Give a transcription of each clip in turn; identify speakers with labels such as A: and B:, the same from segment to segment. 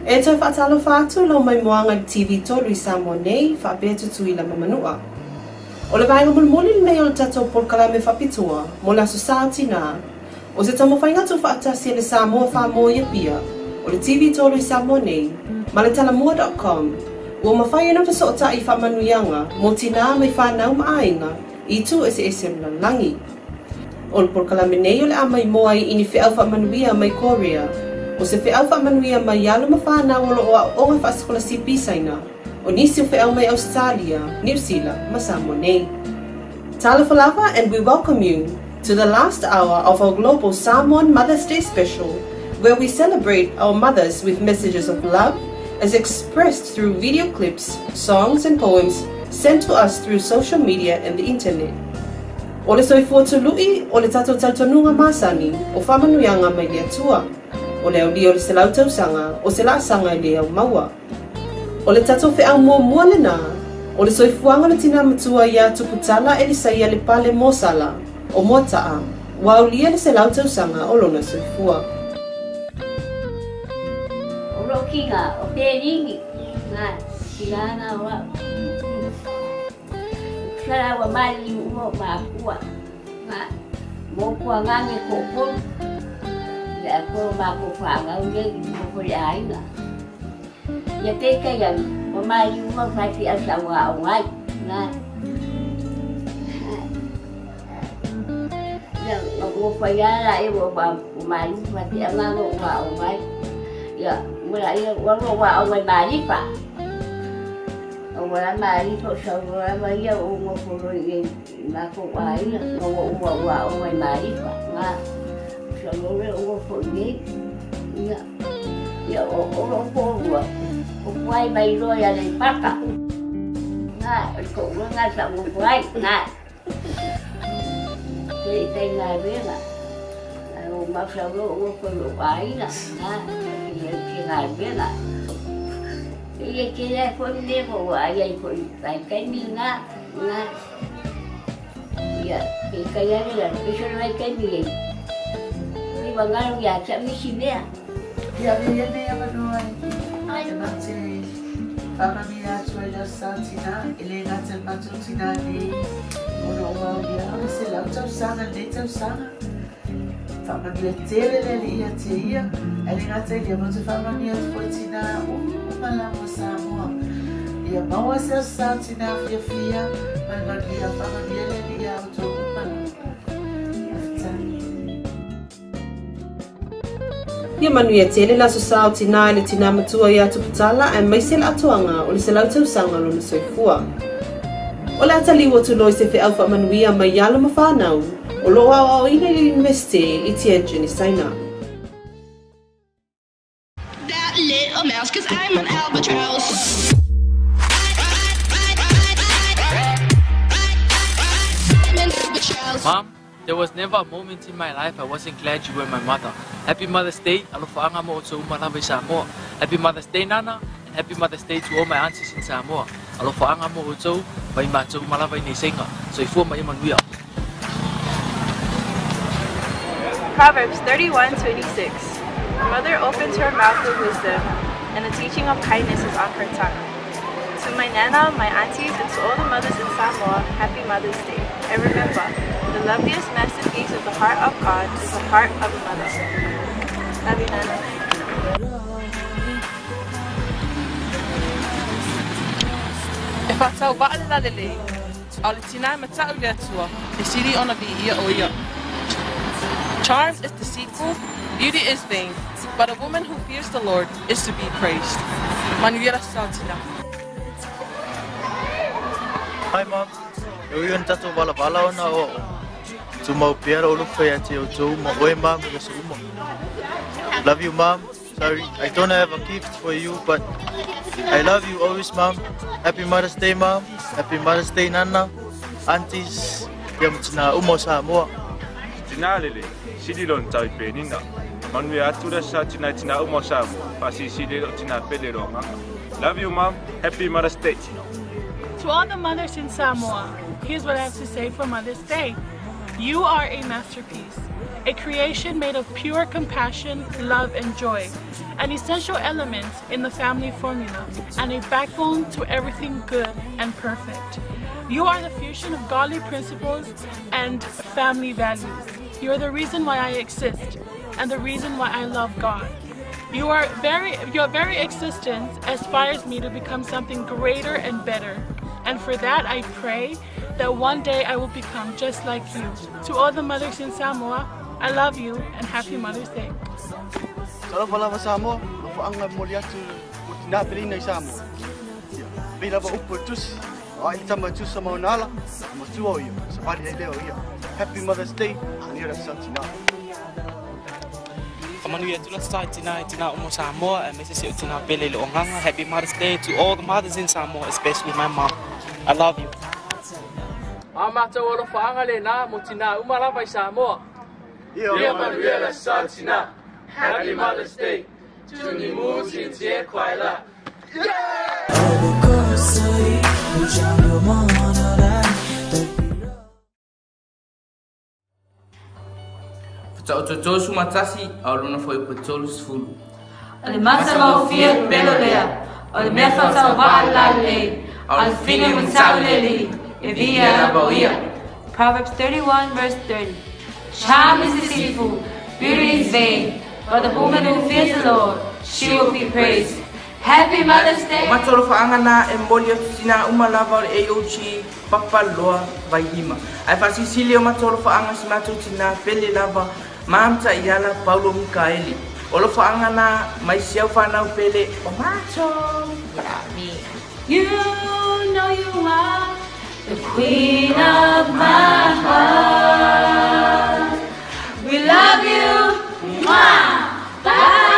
A: E toe faatalofa atu lau maimoaga i le TV 3 i Samoa nei faapea Tutuila ma Manua. O le vaega mulimuli lenei o le tatou polokalame faapitoa mo le Aso Sa o Tinā. O se taumafaiga tuufaatasi a le Samoa Whamoa i Apia, o le TV 3 i Samoa nei, ma le Talamua dot com, ua mafai ona fesootai i faamanuiaga mo tinā mai fanau ma aiga i itu eseese o le lalolagi. O le polokalame nei o le a maimoa ai i ni feau faamanuia mai Korea, o se feau faamanuia mai alo ma fanau o lo o aooga faasikolasipi i Saina, o nisi o feau mai Ausetalia, Niu Sila ma Samoa nei. Talofa lava and we welcome you to the last hour of our global Samoan Mother's Day special where we celebrate our mothers with messages of love as expressed through video clips, songs and poems sent to us through social media and the internet. O le soifua tului o le tatou talitonuga masani o faamanuiaga mai le Atua. O le aulia o le selau tausaga o se laasaga e le au maua. O le tatou feau muamua lenā, o le soifuaga o le tinā matua iā Tuputala Elisaia Lepale Mosala o Moata'a, ua aulia le selau tausaga o lona soifua.
B: O lou tiga o Pelini, na tiga na o au. Sala ua maliliu uma o makua, na mo kua ngange koʻokolu, le atoa o makou fanau nei i loko o le aiga. Ia peitai ane, ua maliliu uma o faifeau sa ua aoga ai, na. Ia, na ou nofo ai lava laia ua maliliu faifeau na na ou aoga ai. Ia, ua laia, ua alu ou aoga i Malifa. Ua lama ai po o saunoa lava ia o ou nofo loa i inei i matou aiga ina ua uma ou aoga i Malifa. Na, saunoa lea ou nofo i inei. Ia, ia o lou toalua, o tuai mai loa i Aleipata. Na, o le toalua lena sa ou nofo ai. Na, ke i faigaluega. Ae ua mausau loa ou nofo i lou aiga. Na, i se galuega. Ia tele ai foi mea ua ou aai ai foi i vaitaimi na, na. Ia, peitai ane la, peitai o le vaitaimi nei, pei ua galo ia te au nisi mea.
C: Ia avea ia lenei avanoa e ma te faamanuia atu ai le Aso Sa Tinā, e le gata i le matou tinā nei ona o au ia o le 100 tausaga i lenei tausaga. Faamanuia tele le Alii ia te ia, ae le gata i lea, matou te faamanuia atu foi tinā uma lava o Samoa. Ia maua se Aso Sa Tinā fiafia ma le manuia, faamanuia le Alii ia outou uma lava. Faafetai.
A: Ia manuia tele le Aso Sa o Tinā i le tinā matua iā Tuputala aemaise le atoaga o le 100 tausaga lona soifua. O le a taliu atu loa i se feau faamanuia mai alo ma fanau o lo o aoaoina i le Iunivesite i Tianjin i Saina.
D: That little mouse, cause I'm an albatross.
E: Mom, there was never a moment in my life I wasn't glad you were my mother. Happy Mother's Day, alofaaga mo outou uma lava i Samoa. Happy Mother's Day, Nana, and happy Mother's Day to all my aunties in Samoa. Alofaaga mo outou, mai matou uma lava i nei seiga. Soifua ma ia manuia.
F: Proverbs 31:26 A mother opens her mouth with wisdom, and the teaching of kindness is on her tongue. To my nana, my aunties, and to all the mothers in Samoa, happy Mother's Day. And remember, the loveliest masterpiece of the heart of God is the heart of a mother. Love you, Nana.
G: E faatauvaa le lalelei, a o le tinā e mata'u i le Atua, e sili ona viia ʻo ia. Charm is deceitful, beauty is vain, but a woman who fears the Lord is to be praised. Manuia le Aso Sa o Tinā.
H: Hi Mom, e ui ona tatou valavala ona aoaoga. Tumau pea lou alofa ia te outou ma oe Mom i aso uma. Love you Mom, sorry I don't have a gift for you but I love you always Mom. Happy Mother's Day Mom, Happy Mother's Day Nana, Aunties, ia ma tinā uma o Samoa.
I: Tinā lelei, sili lona tau i Penina. Manuia atu le aso sa tinā i tinā uma o Samoa, faasilisili ai lou tinā pele i lou agaga. Love you Mom, Happy Mother's Day.
J: To all the mothers in Samoa, here's what I have to say for Mother's Day. You are a masterpiece. a creation made of pure compassion, love, and joy, an essential element in the family formula, and a backbone to everything good and perfect. You are the fusion of godly principles and family values. You are the reason why I exist and the reason why I love God. Your very existence aspires me to become something greater and better. And for that, I pray that one day I will become just like you. To all the mothers in Samoa, I love you and happy Mother's Day.
H: Talofa Samoa, alofaanga momoli atu mo tinā pelina i Samoa. Ia, pei lava upu e tusi, o ai le tama e tusa ma ona ala, o matua o ia, savali ai lea o ia. Happy Mother's Day, manuia le aso sa tinā.
E: Whamanuia atu la sa tinā i tinā o mo Samoa, e mese se o tinā pele i le onganga. Happy Mother's Day to all the mothers in Samoa, especially my mom. I love you. A mātou alofaanga le nā mo tinā uma lava i Samoa. Ia manuia le sa tinā. Happy Mother's Day. 祝你母亲节快乐。
K: Whataototo sumatasi a o lona foi patolu sefulu.
L: O le matagofie pele lea, o le mea faatauvaa lalelei, a o le fine matau le alii, e viia lava o ia.
M: Proverbs 31 verse 30. Charm is deceitful, beauty is vain, but the woman who fears the Lord, she will be praised. Happy Mother's Day!
K: O matou alofaanga na e momoli atu tinā uma lava o le AOG Papaloa Vailima. Ae faasilisili o matou alofaanga si matou tinā pele lava Mam Ta'iala Paulo Mikaeli. O alofaanga na mai si au whanau pele o matou.
M: You know you are the queen of my heart. We love you. Mwah! Bye!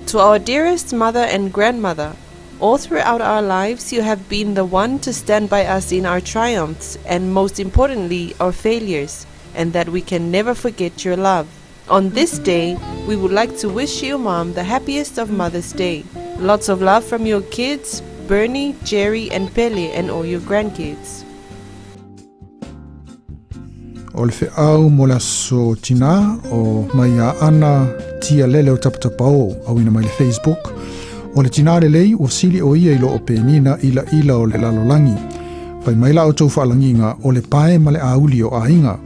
A: To our dearest mother and grandmother, all throughout our lives you have been the one to stand by us in our triumphs and, most importantly, our failures, and that we can never forget your love. On this day, we would like to wish you, Mom, the happiest of Mother's Day. Lots of love from your kids, Bernie, Jerry, and Pele, and all your grandkids.
N: O le feau mo le aso tinā o mai ia Ana Tia Lele o Tapatapao auina mai le Facebook. O le tinā lelei ua sili o ia i lo o penina ila ila o le lalolagi. Fai mai la outou faalagiga o le pae ma le auli o aiga.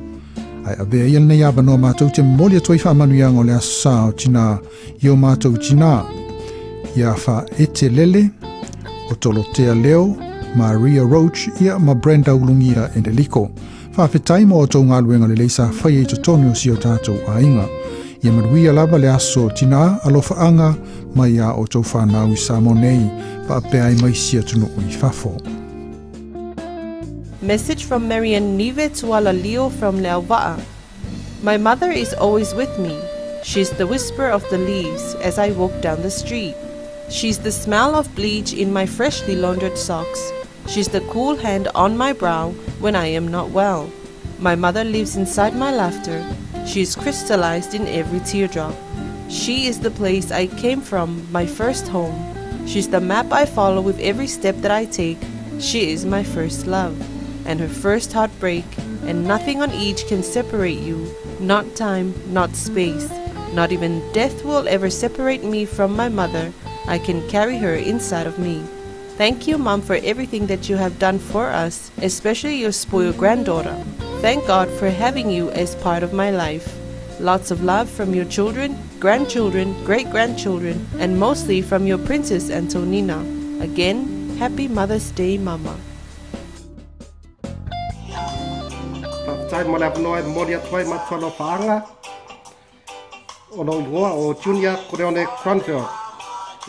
N: Ae avea ia lenei avanoa matou te momoli atu ai faamanuiaga o le aso sa o tinā i o matou tinā. Ia Faaete Lele, o Tolotea Leo, Maria Roach ia ma Brenda Ulugia Endeliko. Faafetai mo outou galuega lelei sa faia i totonu o si o tatou aiga. Ia manuia lava le aso tinā alofaaga mai iā outou whanau i Samoa nei, faapea ai mai si atunuu i fafo.
A: Message from Marianne Nive Tuala Leo from Leauva'a. My mother is always with me. She's the whisper of the leaves as I walk down the street. She's the smell of bleach in my freshly laundered socks. She's the cool hand on my brow when I am not well. My mother lives inside my laughter. She is crystallized in every teardrop. She is the place I came from, my first home. She's the map I follow with every step that I take. She is my first love and her first heartbreak, and nothing on each can separate you. Not time, not space. Not even death will ever separate me from my mother. I can carry her inside of me. Thank you, Mom, for everything that you have done for us, especially your spoiled granddaughter. Thank God for having you as part of my life. Lots of love from your children, grandchildren, great-grandchildren, and mostly from your princess Antonina. Again, happy Mother's Day, Mama.
O: Faafetai mo le avanoa e momoli atu ai matou alofaaga o lou igoa o Junior Koreone Cronfield.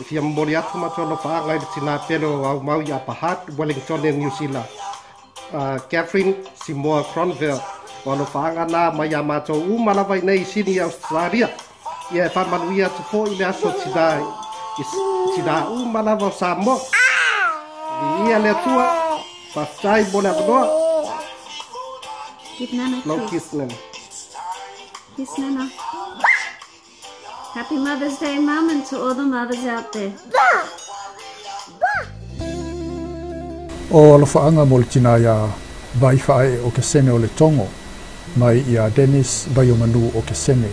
O: E fia momoli atu matou alofaaga i le tinā pele o Aumau i Upper Hutt, Wellington e New Zealand. Catherine Simoa Cronfield. O alofaaga na mai ia matou uma lava i nei i Sydney, Australia. Ia e faamanuia atu fo'i le aso tinā i tinā uma lava o Samoa. Viia le Atua, faafetai mo le avanoa.
P: Give Nana
O: Blow
P: kiss.
O: kiss, Nana.
P: Kiss Nana. Happy Mother's Day, Mum, and to all the mothers out there.
N: O alofaaga mo le tinā iā Vaiwhaae o Kesene o le Tongo, mai iā Dennis Vaiomanu o Kesene.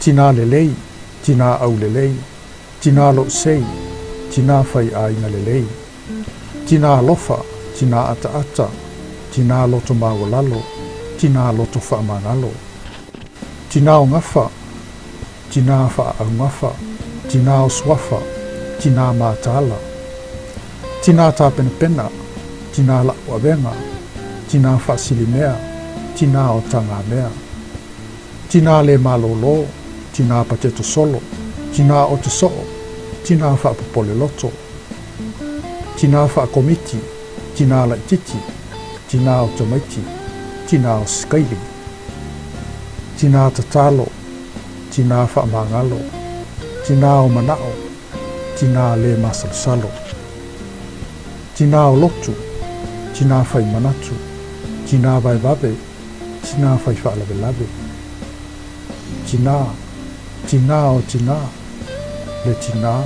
N: Tinā lelei, tinā aulelei, tinā lo'usei, tinā faiʻāina lelei. Tinā alofa, tinā ataata, tinā loto maualalo, tinā loto faamagalo. Tinā o gafa, tinā faaaugafa, tinā o suafa, tinā mataala. Tinā tapenapena, tinā la'u avega, tinā faasilimea, tinā o tagamea. Tinā lē malōlō, tinā pateto solo, tinā o te soo, tinā faapopole loto. Tinā faakomiti, tinā laititi, tinā o tamaiti, tinā o sikaili. Tinā tatalo, tinā faamagalo, tinā o manao, tinā lē masalosalo. Tinā o lotu, tinā fai manatu, tinā vaevave, tinā fai faalavelave. Tinā, tinā o tinā, le tinā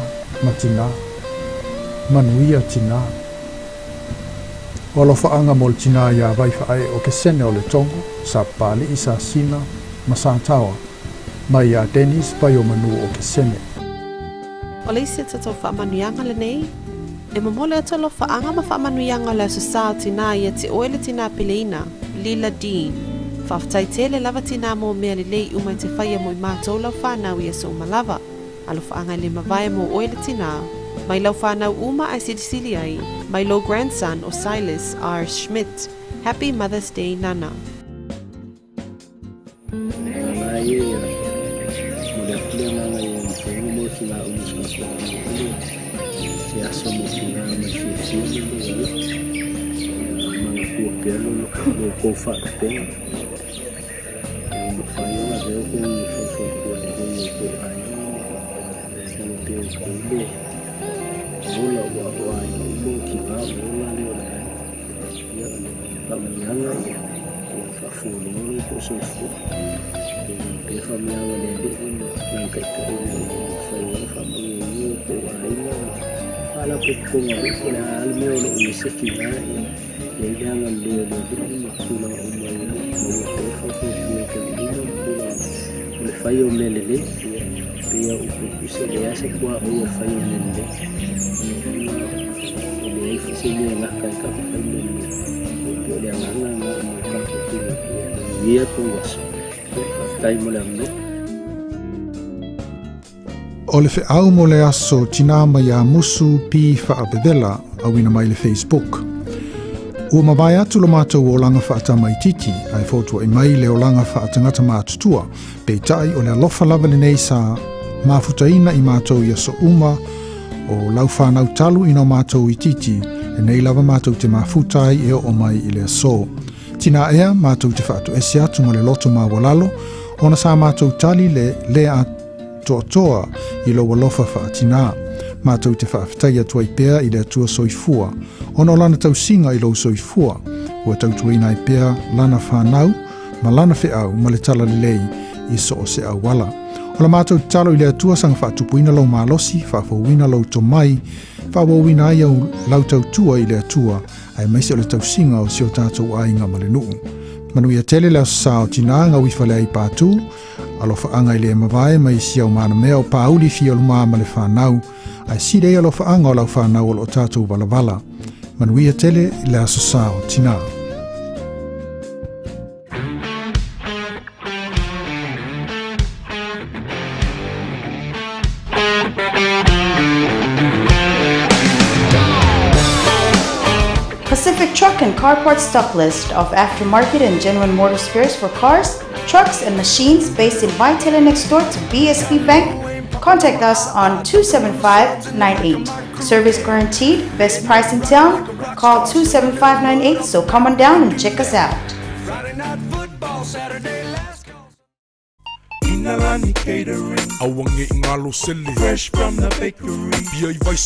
N: ma tinā, manuia tinā. O alofaaga mo le tinā iā Vaiwhaae o Kesene o le Tongo, Sapapali'i Sasina ma Sataoa, mai iā Dennis Vaiomanu o Kesene.
A: O le isi o tatou faamanuiaga lenei, e momoli atu alofaaga ma faamanuiaga o le Aso Sa o Tinā ia te oe le tinā peleina, Lila Dean. Faafetai tele lava tinā mo mea lelei uma i te faia mo i matou lau whanau i aso uma lava. Alofaaga e le mavae mo oe le tinā. Mai lau whanau uma ai silisili ai, mai lou grandson o Silas R. Schmidt. Happy Mother's Day, Nana.
Q: Nana e ia, momoli atu le agaga i mafaina mo tinā uma o si matou aiga le se aso mo tinā mai fiafia ma le alofa. Ia manatua pea lo kou faalupega. Ua mafai ona avea outou i faufautua lelei i outou aiga ma maua pea outou le ola ua o aiga uma o tivā o le ola lea o le aiga. Ia o le faamanuiaga ia ia faafualoa lo outou soifua. E pea faamanuiaga a le Alii ma lana taitai ina ia mafai ai ona faamanuiaina outou aiga ma faalapotopotoga foi po o le a lava le mea o loo i ai se tivā ia i ai le agalelei o le Alii ma tulaga uma ia maua pea faufautua i taimi uma ma tulaga o le fai o mea lelei. Ia pei a upu e leai se puaʻoi o le fai o mea lelei. O lona uiga e leai foi se mea e gata ai tatou fai mea lelei. Ia pei o le agaga lena mo tatou tina ia manuia tou aso. Ia faafetai mo le avanoa.
N: O le feau mo le aso tinā mai iā Musu P Faavevela auina mai le Facebook. Ua mavae atu lo matou olaga faatamaitiiti ae fotuaʻi mai le olaga faatagata matutua, peitai o le alofa lava lenei sa mafutaina i matou i aso uma o lau whanau talu ina o matou itiiti, lenei lava matou te mafuta ai e oo mai i le aso. Tinā ea matou te faatoese atu ma le loto maualalo, ona sa matou tali le le atoatoa i lou alofa faatinā. Matou te faafetai atu ai pea i le Atua soifua, ona o lana tausiga i lou soifua, ua tautuaina ai pea lana whanau ma lana feau ma le talalelei i so o se auala. O la matou tatalo i le Atua saga faatupuina lou malosi, faafouina lou tomai, faaauauina ai au lau tautua i le Atua, aemaise o le tausiga o si o tatou aiga ma le nuu. Manuia tele le Aso Sa o Tinā gauifale ai Pātū, alofaaga i le mavae mai si au manamea o Pāuli fia lumā ma le whanau, ae sili ai alofaaga o lau whanau o loo tatou valavala. Manuia tele le Aso Sa o Tinā.
R: Pacific Truck and Car Parts stock list of aftermarket and genuine motor spares for cars, trucks, and machines based in Vaitele next door to BSP Bank. Contact us on 27598. Service guaranteed, best price in town. Call 27598, so come on down and check us out.
S: Inalani Catering, Awange ingalo sele, fresh from the bakery. Pia i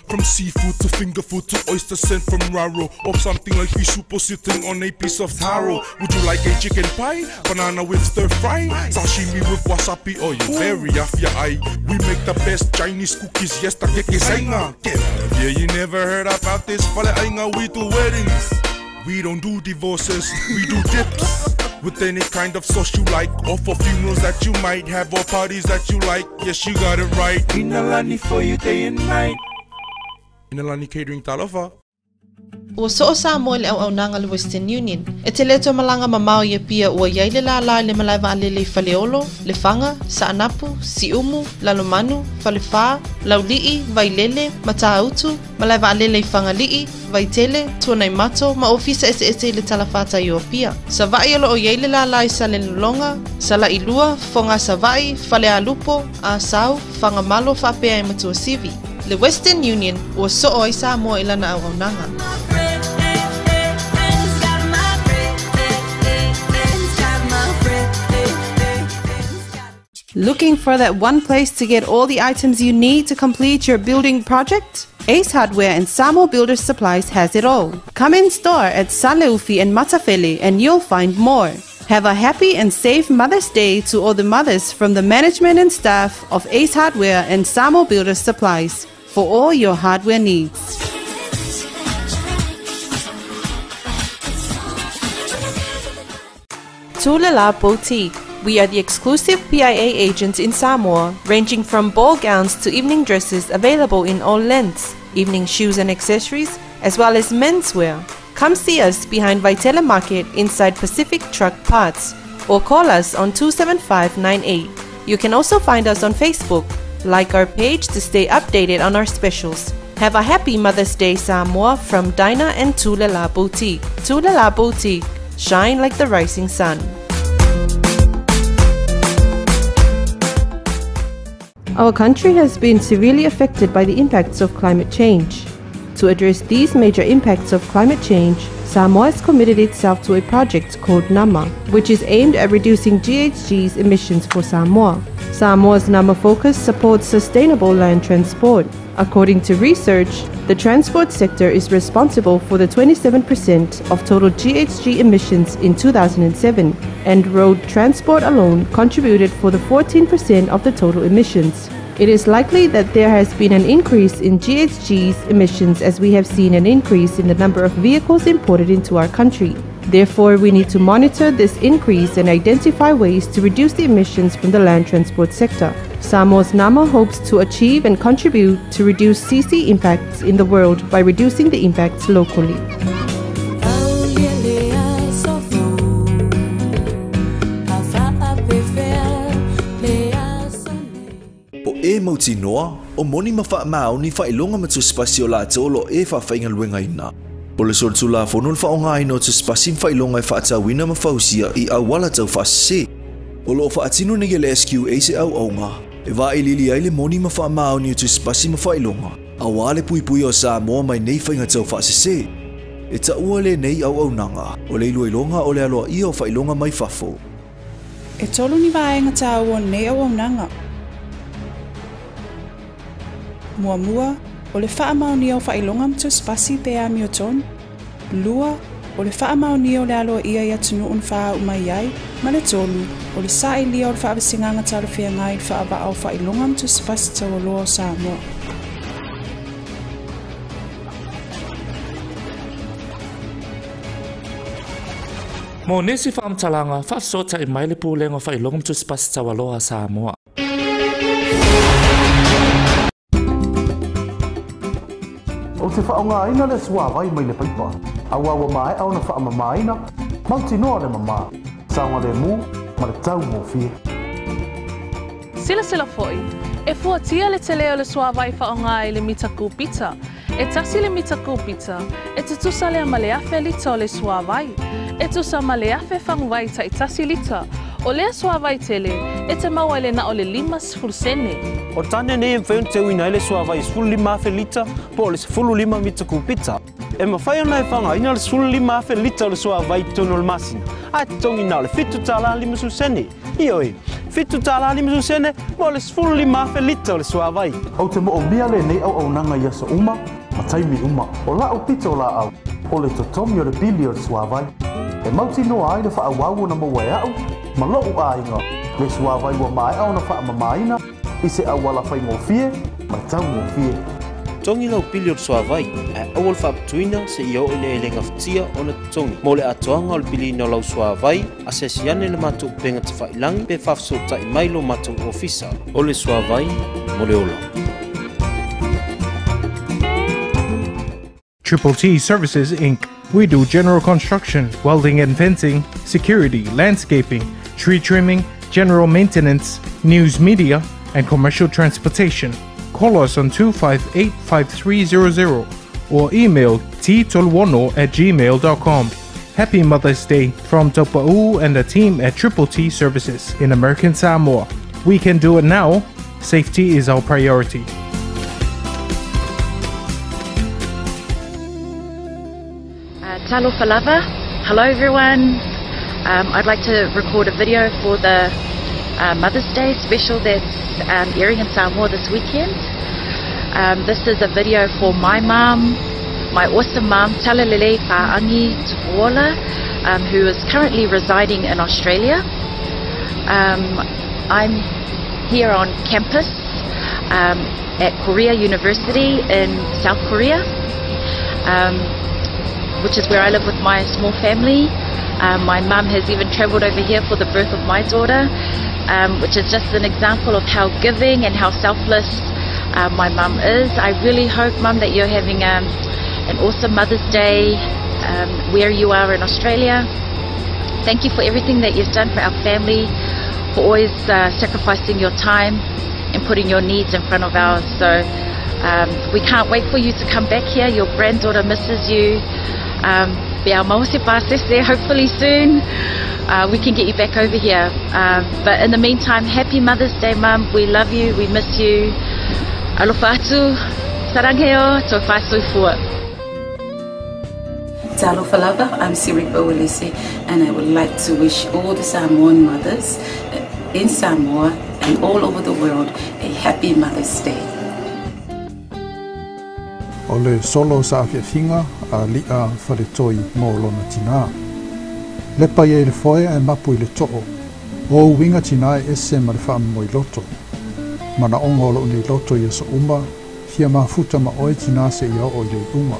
S: from seafood to finger food to oyster sent from Raro, or something like pisupo sitting on a piece of taro. Would you like a chicken pie, banana with stir fry, sashimi with wasabi, or you very off your eye? We make the best Chinese cookies, yes, the cake is. Get out Yeah, you never heard about this. Faleaiga, we do weddings. We don't do divorces, we do dips. With any kind of sauce you like, or for funerals that you might have, or parties that you like. Yes, you got it right. Inalani for you day and night. Inalani Catering Talofa.
A: Ua soo Samoa i le auaunaga a le Western Union. E te le toe malaga mamao i Apia ua i ai le lālā i le malae vaalele i Faleolo, Lefaga, Saanapu, Siumu, Lalomanu, Falefā, Laulii, Vailele, Matāutu, malae vaalele i Fagalii, Vaitele, Tuanaimato ma ofisa eseese i le talafatai o Apia. Savaii o loo i ai le lālā i Salelologa, Salailua, Foga Savaii, Falealupo, Asau, Fagamalo faapea ai ma Tuasivi. Le Western Union ua soo ai Samoa i lana auaunaga. Looking for that one place to get all the items you need to complete your building project? Ace Hardware and Samo Builders Supplies has it all. Come in store at Saleufi and Matafele and you'll find more. Have a happy and safe Mother's Day to all the mothers from the management and staff of Ace Hardware and Samo Builders Supplies for all your hardware needs. Tulala Boutique. We are the exclusive PIA agents in Samoa, ranging from ball gowns to evening dresses available in all lengths, evening shoes and accessories, as well as menswear. Come see us behind Vitella Market inside Pacific Truck Parts or call us on 27598. You can also find us on Facebook. Like our page to stay updated on our specials. Have a happy Mother's Day Samoa from Dinah and Tulala Boutique. Tulala Boutique, shine like the rising sun. Our country has been severely affected by the impacts of climate change. To address these major impacts of climate change, Samoa has committed itself to a project called NAMA, which is aimed at reducing GHG's emissions for Samoa. Samoa's NAMA focus supports sustainable land transport. According to research, the transport sector is responsible for the 27% of total GHG emissions in 2007, and road transport alone contributed for the 14% of the total emissions. It is likely that there has been an increase in GHG's emissions as we have seen an increase in the number of vehicles imported into our country. Therefore, we need to monitor this increase and identify ways to reduce the emissions from the land transport sector. Samoa's NAMA hopes to achieve and contribute to reduce CC impacts in the world by reducing the impacts locally.
T: Po e mautinoa, o moni ma whaamaoni whailonga ma tusipasi o la te olo e whawhainga ina. Po le solotulafono le faaaogaina o tusipasi ma faailoga e faatatauina ma fausia i auala taufaasese. O loo faatino nei e le SQA se auauga e vailili ai le moni ma faamaoni o tusipasi ma faailoga auā le puipui o Samoa mai nei faiga taufaasese. E taua lenei auaunaga o le iloiloga o le aloaia o faailoga mai fafo.
U: E tolu ni vaega tāua o nei auaunaga. Muamua, o le faamaonia o faailoga ma tusipasi pe amiotonu. Lua, o le faamaonia o le aloaia i atunuu na faauu mai ai, ma le tolu, o le saʻilia o le faavasegāga talafeagai i le faavaa o faailoga ma tusipasi taualoa o Samoa.
V: Mo nisi faamatalaga faafesotaʻi mai le pulega o faailoga ma tusipasi taualoa a Samoa.
W: O te whaongaina le suavai mai le paipa. Aua ua mae'a ona whaamamaina, mautinoa le mamā, saoga le mū ma le tau mōfie.
J: Silasila foʻi, e fuatia le tele o le suavai faaaoga i le mita kupita. E tasi le mita kupita, e tutusa lea ma le afe lita o le suavai. E tusa ma le afe faguvai taʻitasi lita. O lea suavai tele, e te maua i le na o le 50 sene.
X: O tane nei e mawhai ona teuina ai le suavai 15,000 lita po o le 15 mita kupita. E mawhai ona e whangaina le 15,000 lita o le suavai tonu o le masina. A te tongi na o le $7.50 sene. Ioe, $7.50 sene mo le 15,000 lita o le suavai.
W: O te moomia lenei auaunaga i aso uma, ma taimi uma. O lau pito o laau, o le totogi o le pili o le suavai. E mautinoa ai le faaauau ona maua e a'u, ma lo'u aiga, le suavai ua mae'a ona faamamaina i se auala faigofie ma le taugofie.
X: Totogi lau pili o le suavai, ae aua le faapituina seia oo ina e le gafatia ona totogi. Mo le atoaga o le piliina o lau suavai, asiasi ane le matou upega tafailagi pe faafesootai mai lo matou ofisa. O le suavai mo le ola.
B: Triple T Services Inc. We do general construction, welding and fencing, security, landscaping, tree trimming, general maintenance, news media, and commercial transportation. Call us on 258 5300 or email ttolwono at gmail.com. Happy Mother's Day from Topa'u and the team at Triple T Services in American Samoa. We can do it now. Safety is our priority.
C: Talofa lava. Hello everyone. I'd like to record a video for the Mother's Day special that's airing in Samoa this weekend. This is a video for my mum, my awesome mum, Talalelei Fa'angi Tupuola, who is currently residing in Australia. I'm here on campus at Korea University in South Korea, which is where I live with my small family. My mum has even travelled over here for the birth of my daughter, which is just an example of how giving and how selfless my mum is. I really hope, Mum, that you're having an awesome Mother's Day where you are in Australia. Thank you for everything that you've done for our family, for always sacrificing your time and putting your needs in front of ours. So we can't wait for you to come back here. Your granddaughter misses you. Hopefully soon we can get you back over here. But in the meantime, happy Mother's Day, Mum. We love you. We miss you. Alofa atu, sarangheo, tofa soifua.
D: Talofa lava, I'm Siripa Walisi, and I would like to wish all the Samoan mothers in Samoa and all over the world a happy Mother's Day.
N: O le solo sa afiafiga a li'a faletoi mo lona tinā. Lepa ia i le foe ae mapu i le to'o. O uiga tinā e ese ma le faamomoiloto. Manaʻoga o lo'u nei loto i aso uma, fia mafuta ma oe tinā seia oo i le iʻuga.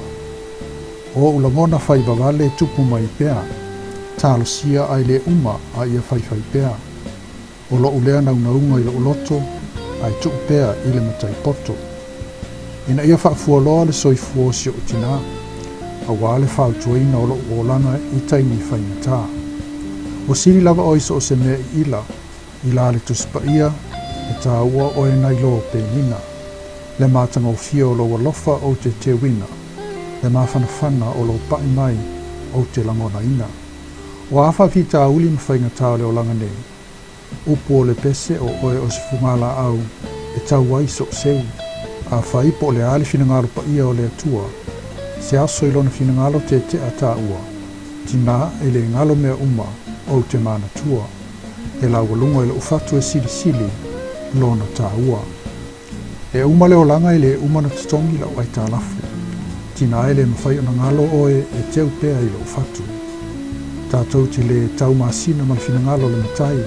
N: O o'u lagona faivavale tupu mai pea. Talosia ai le uma a ia faifai pea. O lo'u lea naunauga i lo'u loto, ae tu'u pea i le mataipoto. Ina ia faafualoa le soifua o si o'u tinā, auā le fautuaina o lo'u olaga i taimi faigatā. O sili lava oe so o se mea i ila, i la le tusipaia, e tāua oe nai lō penina. Le matagofie o lou alofa ou te teuina, le mafanafana o lou pa'i mai ou te lagonaina. O a faafitauli ma faigatā o le olaga nei, upu o le pese o oe o se fugalaau e tau ai so'o seu. A fai po o le a le finagalo paia o le Atua, se aso i lona finagalo tete'a tāua, tinā e le galo mea uma ou te manatua, e laualuga i lo'u fatu e silisili lona tāua. E uma le olaga e lē uma na totogi la'u aitalafu, tinā e lē mafai ona galo oe e teu pea i lo'u fatu. Tatou te lē taumasina ma le finagalo o le matai,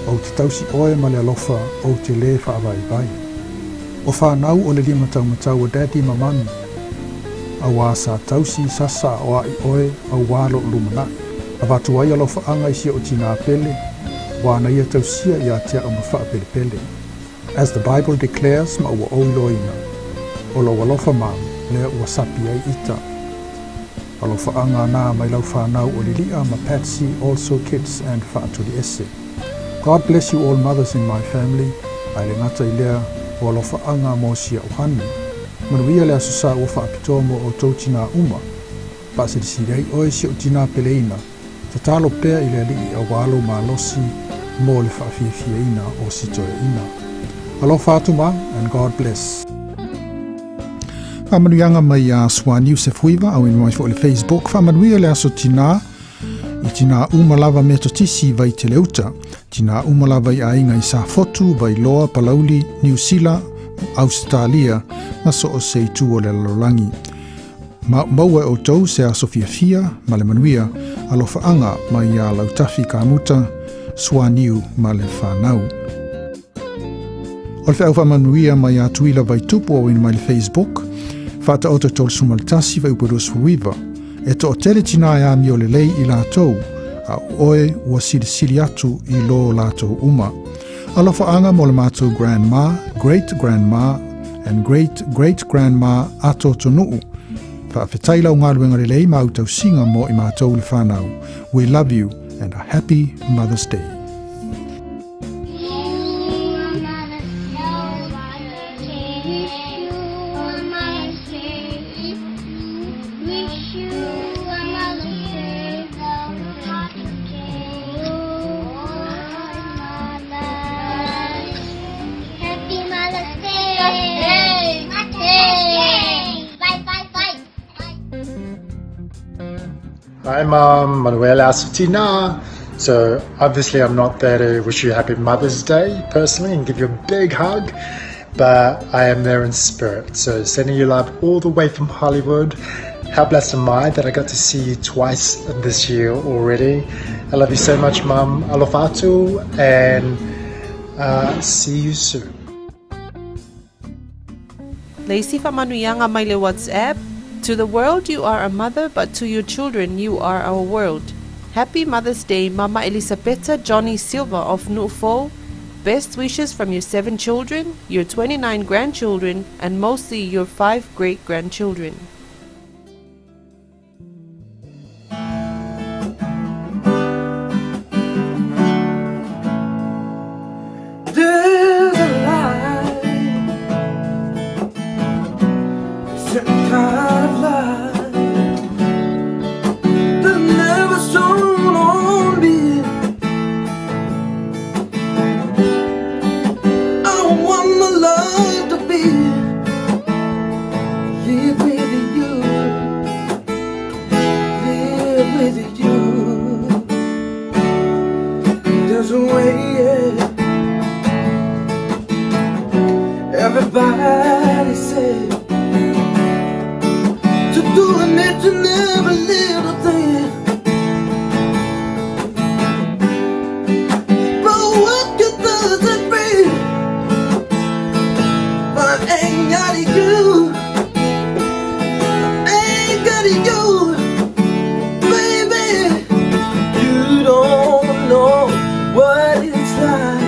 N: ou te tausi oe ma le alofa ou te lē faavaivai. O whānau o le lima taumatau o daddy ma mami. Auā sa tausi sasa o ai oe au wā lo lumanai. A watu ai alofa anga i si o tina pele, wā na ia tausia i a tea o mawhaa pele pele. As the Bible declares, ma ua oi loina. O lo alofa mam, lea ua sapi ai ita. Alofa anga nā mai lau whānau o lilia ma Patsy, also kids and whaatuli ese. God bless you all mothers in my family. Ai le ngata i lea o alofa anga mo sia uhani. Manuia le aso sa ua faapitoa mo o tau tina uma. Paasilisili ai oe si o tina peleina. Tatalo pea i le alii au alo malosi mo le faafiafiaina o sitoeina. Alofa atu ma, and God bless. Faamanuiaga mai a Suani Yusef Huiva au ina mai foi le Facebook. Faamanuia le aso tinā i tinā uma lava metotisi vai te leuta. Tinā uma lava i aiga i Safotu, Vailoa, Palauli, Niu Sila, Australia, ma so o se itu o le lalolagi. Maua e outou se aso fiafia ma le manuia, alofaʻaga mai iā Lautafi Kamuta, Suaniu ma le fanau. O le feau faamanuia mai iā Tuila Vaitupu auina mai le Facebook. Faataoto 31 fuaiupu 29. E toʻatele tinā e amio lelei i latou, a o oe ua silisili atu i lo latou uma. Alofaʻaga mo le matou grandma, great grandma, and great great grandma Ato Tonuʻu. Faafetai lau galuega lelei ma au tausiga mo i matou le fanau. We love you and a happy Mother's Day.
F: Happy Mother's Day! Bye, bye, bye.
G: Hi, Mum. Manuel Asutina. So, obviously, I'm not there to wish you happy Mother's Day personally and give you a big hug, but I am there in spirit. So, sending you love all the way from Hollywood. How blessed am I that I got to see you twice this year already? I love you so much, Mum. Alofatu, and see you soon.
A: Le isi faamanuiaga mai le WhatsApp, To the world you are a mother, but to your children you are our world. Happy Mother's Day, Mama Elisapeta Johnny Silva of Nu'ufou. Best wishes from your 7 children, your 29 grandchildren, and mostly your 5 great-grandchildren.
H: There's a light, a certain kind of light that never shone on me. I want my life to be live with you, live with you. There's a way, yeah. Everybody said to do an each and every little thing, but what good does it bring if I ain't got you? I ain't got you, baby. You don't know what it's like.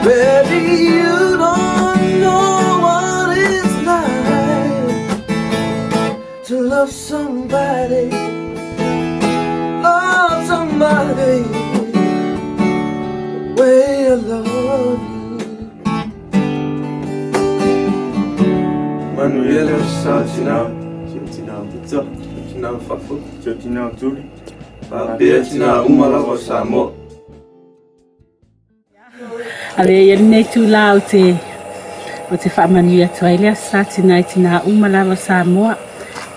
H: Baby, you don't know what it's like to love somebody the way I love you.
I: Manuela Satina, Tina Pizza, Tina Fafu, Tina Tuli, Tina Umala Samo.
D: Ale ia nei tūlā o te whaamanu atu ai lea sa tina i tina uma lava Samoa.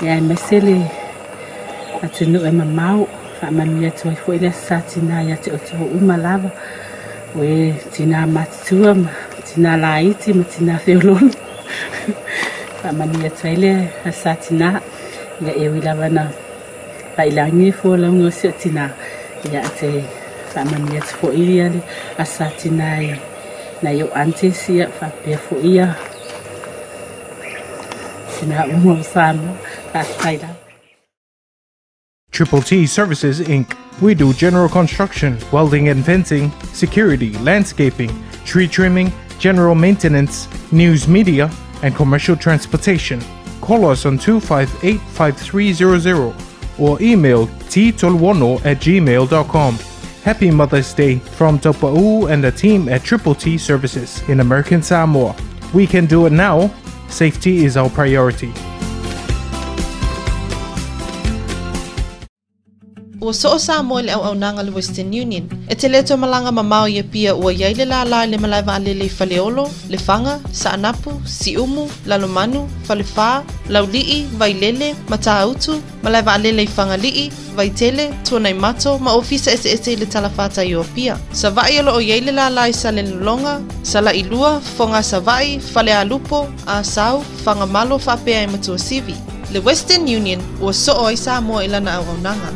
D: Ia e maise le atunuu e mamao whaamanu atu ai foi lea sa tina ia te oto uma lava. O e tina matutua ma tina laiti ma tina feololo. Whaamanu atu ai lea sa tina. Ia e ui lava na whailangi fo launga o sio tina. Ia te whaamanu atu foi ia le asa tina i na yo aunties ia whapea fo ia tina uma o Samoa. Whāwhai.
B: Triple T Services Inc. We do general construction, welding and fencing, security, landscaping, tree trimming, general maintenance, news media, and commercial transportation. Call us on 258-5300 or email ttolwono@gmail.com. Happy Mother's Day from Topa'u and the team at Triple T Services in American Samoa. We can do it now. Safety is our priority.
A: Ua soo Samoa le auaunaga le Western Union. E te le malanga mamao ia pia ua iai le lālā i le malae vaalele i Faleolo, Lefaga, Saanapu, Siumu, Lalomanu, Falefā, Laulii, Vailele, Matautu, malae vaalele i Fagalii, Vaitele, Tuanaimato, ma ofisa eseese i le talafātai o Apia. Savaʻi o loo iai le lālā i Salelologa, Salailua, Foga Savaʻi, Falealupo, Asau, Fagamalo faapea i Matuasivi. Le Western Union ua soo ai Samoa i lana auaunaga.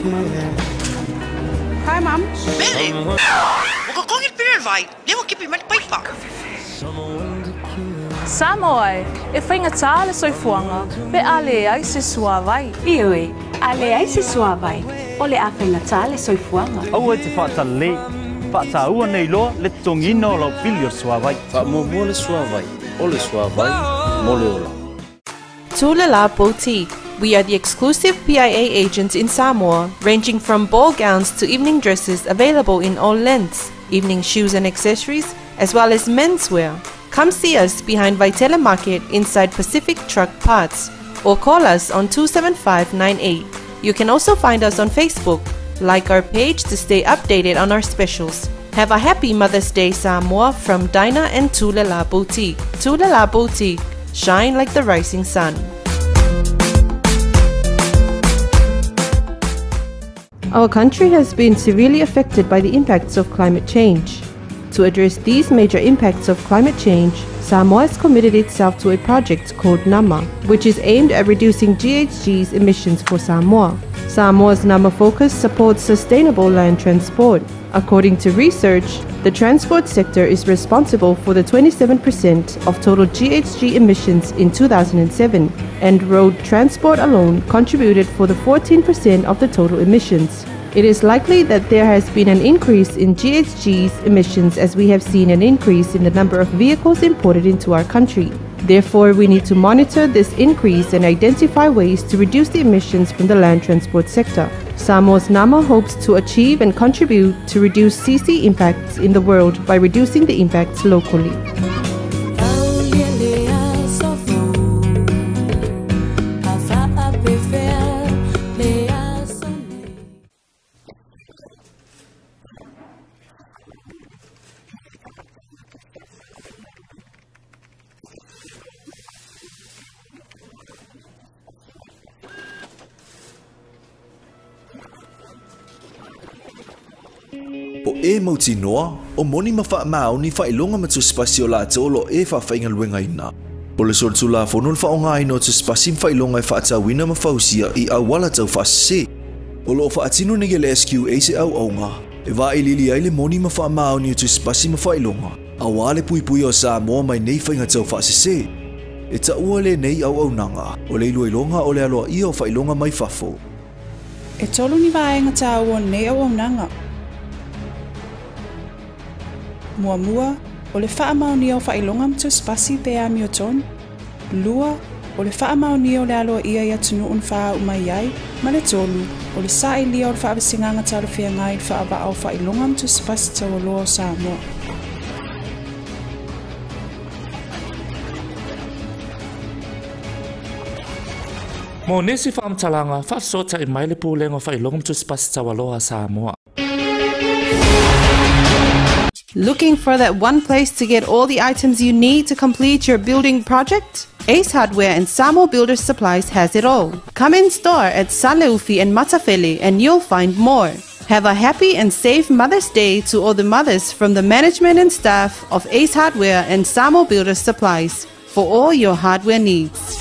E: care.
U: Hi, Mum.
K: Mele! Ua totogi le pili o le vai, lea ua kepi mai le paipa.
J: Samoa e, e faigata le soifuaga pe a leai se suāvai.
L: Ioe, a leai se suāvai, o le a faigata le soifuaga.
X: Aua e te faatalelei, faataua nei loa le totogiina o lau pili o le suāvai.
M: Faamuamua le suāvai, o le suāvai mo le ola.
A: Tulala Boutique. We are the exclusive PIA agents in Samoa, ranging from ball gowns to evening dresses available in all lengths, evening shoes and accessories, as well as menswear. Come see us behind Vitella Market inside Pacific Truck Parts or call us on 27598. You can also find us on Facebook. Like our page to stay updated on our specials. Have a happy Mother's Day, Samoa, from Dinah and Tulala Boutique. Tulala Boutique, shine like the rising sun. Our country has been severely affected by the impacts of climate change. To address these major impacts of climate change, Samoa has committed itself to a project called NAMA, which is aimed at reducing GHG's emissions for Samoa. Samoa's NAMA focus supports sustainable land transport. According to research, the transport sector is responsible for the 27% of total GHG emissions in 2007, and road transport alone contributed for the 14% of the total emissions. It is likely that there has been an increase in GHG's emissions as we have seen an increase in the number of vehicles imported into our country. Therefore, we need to monitor this increase and identify ways to reduce the emissions from the land transport sector. Samoa's NAMA hopes to achieve and contribute to reduce CC impacts in the world by reducing the impacts locally.
T: Po e mautinoa, o moni ma faamaoni faailoga ma tusipasi o latou o loo e faafaigaluegaina. O le solitulafono le faaaogaina o tusipasi ma faailoga e faatauina ma fausia i auala taufaasese. O loo faatino nei e le SQA se auauga e vailiili ai le moni ma faamaoni o tusipasi ma faailoga auā le puipuia o Samoa mai nei faiga taufaasese. E taua lenei auaunaga o le iloiloga o le aloaia o faailoga mai fafo.
U: E tolu ni vaega taua o lenei auaunaga. Muamua, o le faamaonia o faailoga ma tusipasi pe amiotonu. Lua, o le faamaonia o le aloaia i atunuu na faauu mai ai. Ma le tolu, o le sailiga o le faavasega talafeagai i le faavaa o faailoga ma tusipasi taualoa o Samoa.
V: Mo nisi faamatalaga, faafesootai mai le Pulega o Faailoga ma Tusipasi Taualoa a Samoa.
A: Looking for that one place to get all the items you need to complete your building project? Ace Hardware and Samoa Builders Supplies has it all. Come in store at Saleufi and Matafele and you'll find more. Have a happy and safe Mother's Day to all the mothers from the management and staff of Ace Hardware and Samoa Builders Supplies for all your hardware needs.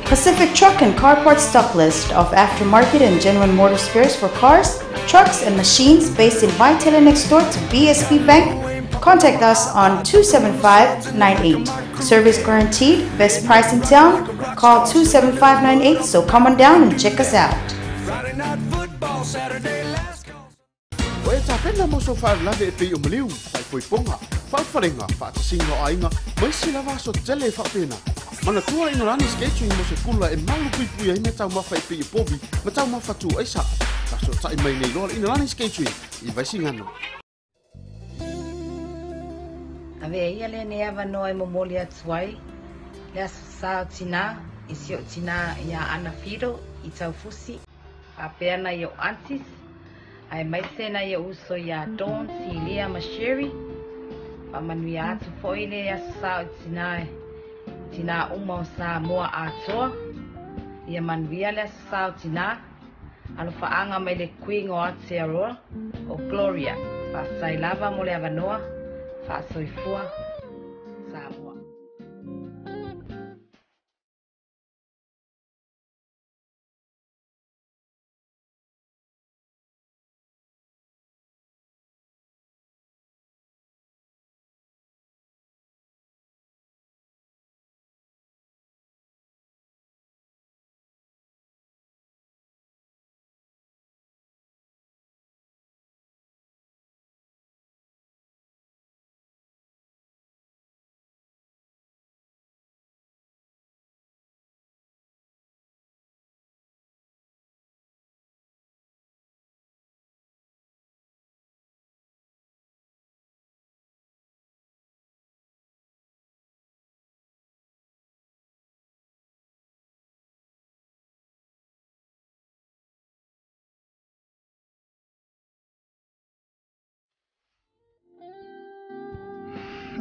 R: Pacific Truck and Car Parts stock list of aftermarket and genuine motor spares for cars, trucks and machines based in Vaitele next door to BSP Bank. Contact us on 27598. Service guaranteed, best price in town. Call 27598, so come on down and check us out.
W: Ua e tapena mo sou faalavelave e pei o maliu, faaipoipoga, faaulufalega, faatasiga o aiga, ma isi lava aso tetele e faapena. Manatua Inolani's Catering mo se kula e malu puipui ai meataumafa e pei o povi ma taumafa tu aisa. Faafesootai mai nei loa le Inolani's Catering i Vaisigano.
Y: Avea ia lenei avanoa e momoli atu ai le Aso Sa o Tinā i si o'u tinā iā Ana Fido i Taufusi, faapea nai o'u aunties, aemaise nai o'u uso iā Dawn, Silia ma Sherry. Faamanuia atu foi le Aso Sa o Tinā i tinā uma o Samoa atoa. Ia manuia le Aso Sa o Tinā. Alofaaga mai le Queen o Aotearoa o Gloria. Faafetai lava mo le avanoa. Faasoifua Samoa.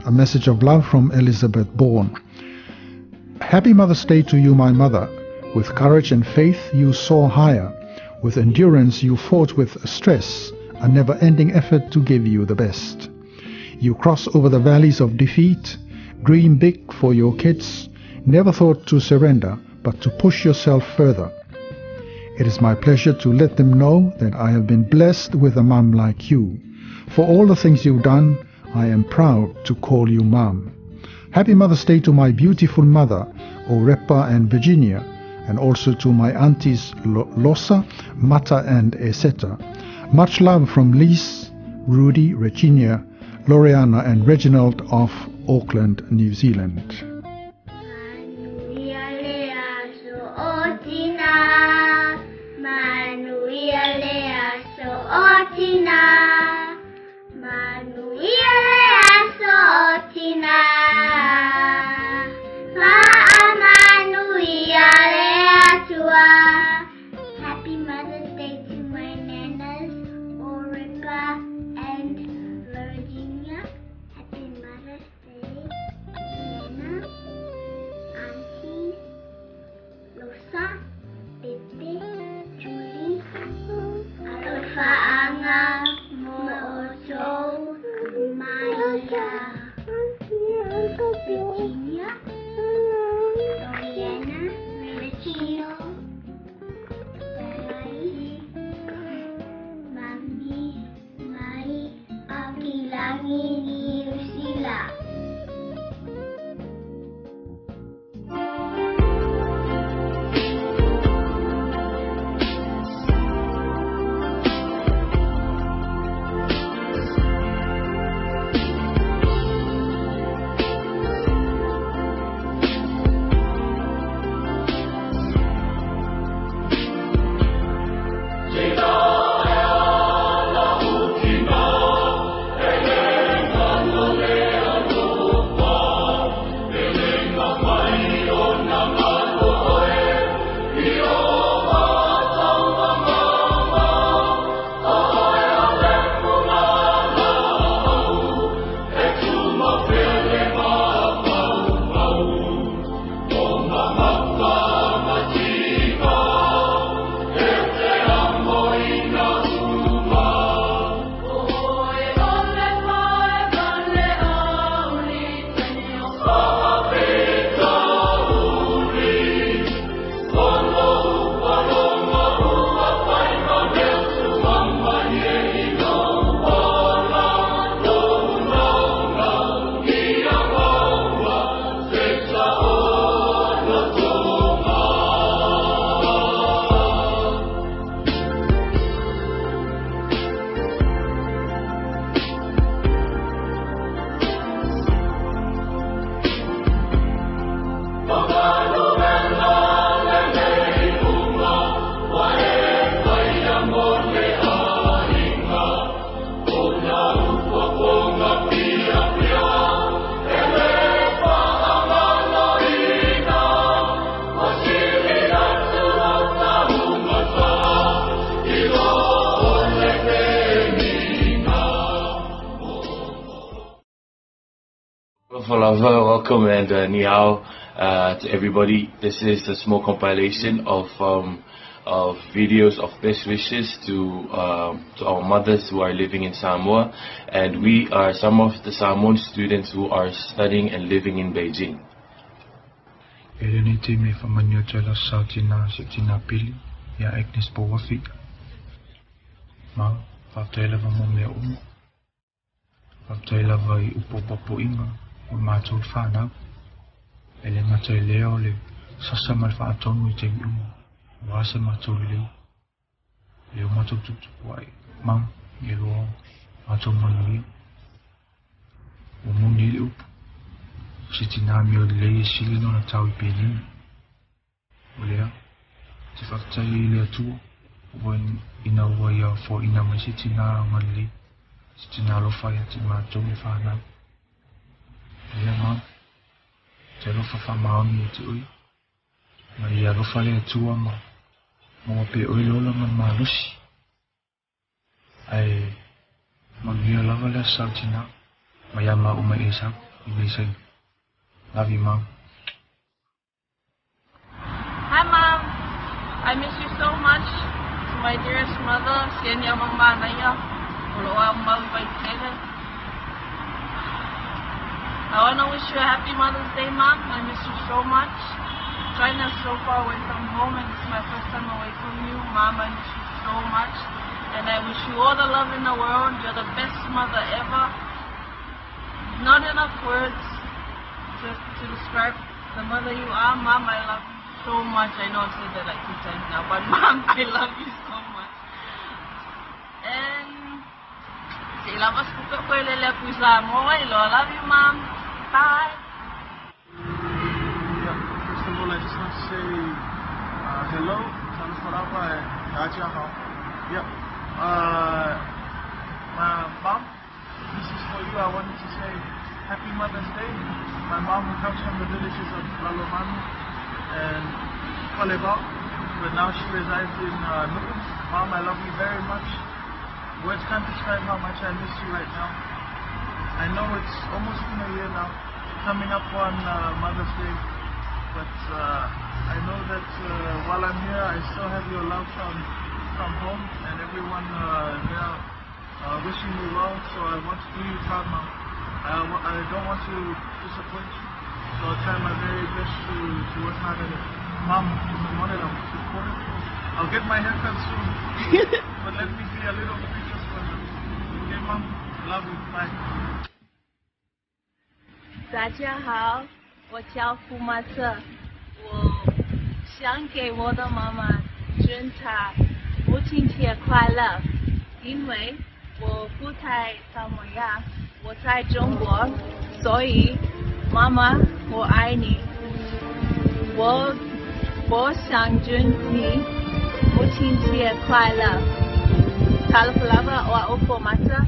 N: A message of love from Elizabeth Bourne. Happy Mother's Day to you, my mother. With courage and faith, you soar higher. With endurance, you fought with stress, a never ending effort to give you the best. You cross over the valleys of defeat, dream big for your kids, never thought to surrender, but to push yourself further. It is my pleasure to let them know that I have been blessed with a mom like you. For all the things you've done, I am proud to call you mom. Happy Mother's Day to my beautiful mother, Orepa and Virginia, and also to my aunties Losa, Mata, and Eseta. Much love from Lise, Rudy, Regina, Loriana, and Reginald of Auckland, New Zealand.
F: Happy Mother's Day to my nanas, Oripa and Virginia. Happy Mother's Day, Nana, Auntie, Losa, Pepe, Julie, Alofaanga, Mo'oto, Maya, Virginia, Doriana, Regino, Mami, Mai, Akilangi, Niusila.
E: Lava, welcome and ni hao to everybody. This is a small compilation of of videos of best wishes to to our mothers who are living in Samoa, and we are some of the Samoan students who are studying and living in Beijing.
C: E lenei taimi e faamanuia atu ai le Aso Sa o Tinā si o Tinā Pili iā Agnes Pouafi. Ma, faafetai lava mo mea uma. Faafetai lava i upu o papoiga o matou le fanau. E le gata i lea o le sasa ma le faatonu i taimi uma aua se matou lelei. Lea ua matou tuputupu ae, ma, ia loa matou manuia. Ua moni ai le upu, o se tinā amio lelei e sili lona tau i penina. O lea, ou te faafetai ai i le Atua, ua ina ua ia foaiina mai se tinā agalelei, se tinā alofa ia te matou le fanau. O lea, Mama, ou te alofa faamaoni ia te oe, ma ia alofa le Atua ma maua pea e oe le ola ma le malosi. Ae manuia lava le aso sa o tinā, mai ia maua mai e sau i nei saini. Love you, Mom.
J: Hi mom, I miss you so much. To my dearest mother, Siani Amamanaia, o lo o au mau i Vaitele. I want to wish you a happy Mother's Day, Mom. I miss you so much. China is so far away from home and this is my first time away from you. Mom, I miss you so much. And I wish you all the love in the world. You're the best mother ever. Not enough words to, to describe the mother you are. Mom, I love you so much. I know I've said that like two times now, but Mom, I love you so much. And se i lava se kupe koe lele aku i Samoa, i loa. Love you, Mom. Bye.
O: Yeah, first of all, I just want to say hello, talofa lava, and 大家好. Yeah, my mom, this is for you. I wanted to say Happy Mother's Day. My mom, who comes from the villages of Lalomanu and Falevao, but now she resides in Nu'u. Mom, I love you very much. Words can't describe how much I miss you right now. I know it's almost been a year now, coming up on Mother's Day, but I know that while I'm here, I still have your love from from home and everyone there wishing me well. So I want to do you proud, Mom. I, I don't want to disappoint you, so I'll try my very best to, to work hard at it. Mom, I'll get my haircut soon, but let me be a little preacher for now. Okay, Mom? Love you. Bye.
P: 大家好，我叫胡马特，我想给我的妈妈祝她母亲节快乐，因为我不在萨摩亚，我在中国，所以妈妈我爱你，我我想祝你母亲节快乐。Talofa lava o a'u Fomata